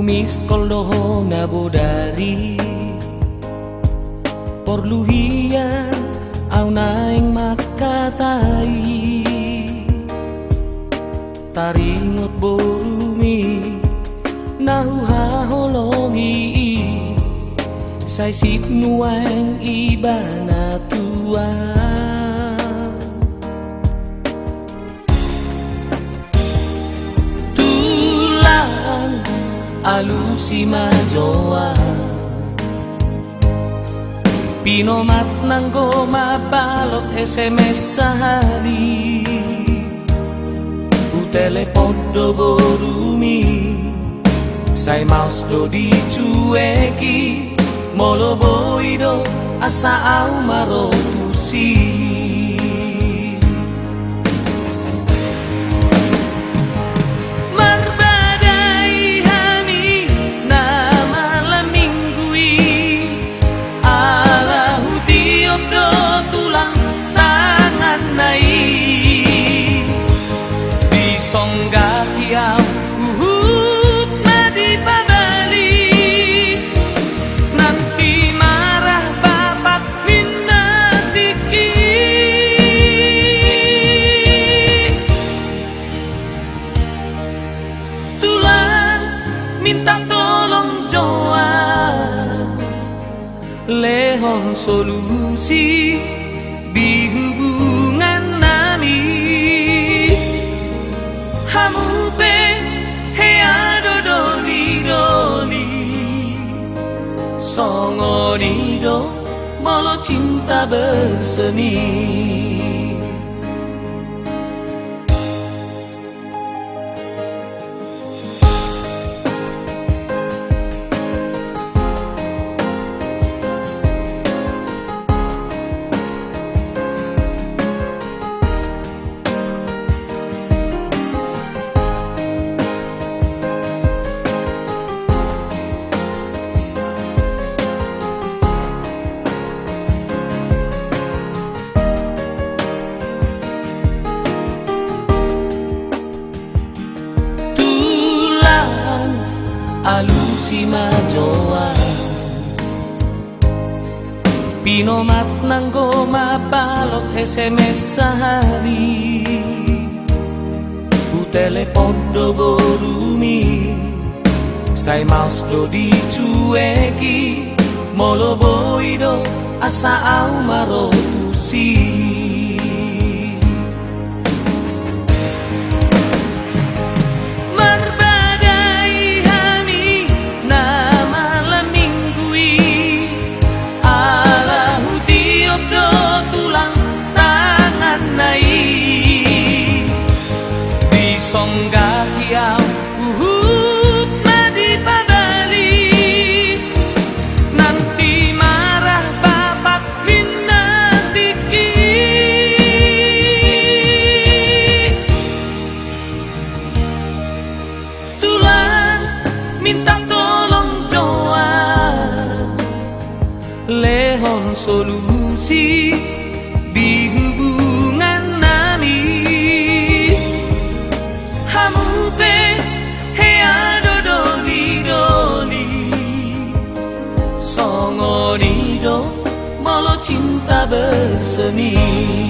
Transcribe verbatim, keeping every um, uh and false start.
Miskol do ho na bodari, porlu hian au naeng mangkatai. Taringot borumi na huhaholongi i, sai sip nuaeng ibana tuan. Tulang, alusi ma jo au. Pinomat nanggo mabalos S M S sahali. Hutelepon do borumi, sai maos do dicueki. Molo boi do asa au ma ro tusi. Marbadai hami na malam minggu i, ala hutiop do tulang tanganna i. Disonggahi au, huhut ma dipabali. Nanti marah bapak ninna tingki. Tulang, minta tolong jo au, lehon solusi di hubungan nami. Hamu pe hea do doli-doli, songon i do molo cinta bersemi. Tulang, alusi ma jo au. Pinomat nanggo mabalos S M S sahali. Hutelepon do borumi, sai maos do dicueki. Molo boi do asa au ma ro tusi. Marbadai hami na malam minggu i, ala hutiop do tulang tanganna i. Disonggahi au, huhut ma dipabali. Nanti marah bapak ninna tingki. Tulang, minta tolong jo au, lehon solusi di hubungan nami. Hamu pe hea do doli-doli, songon i do molo cinta bersemi.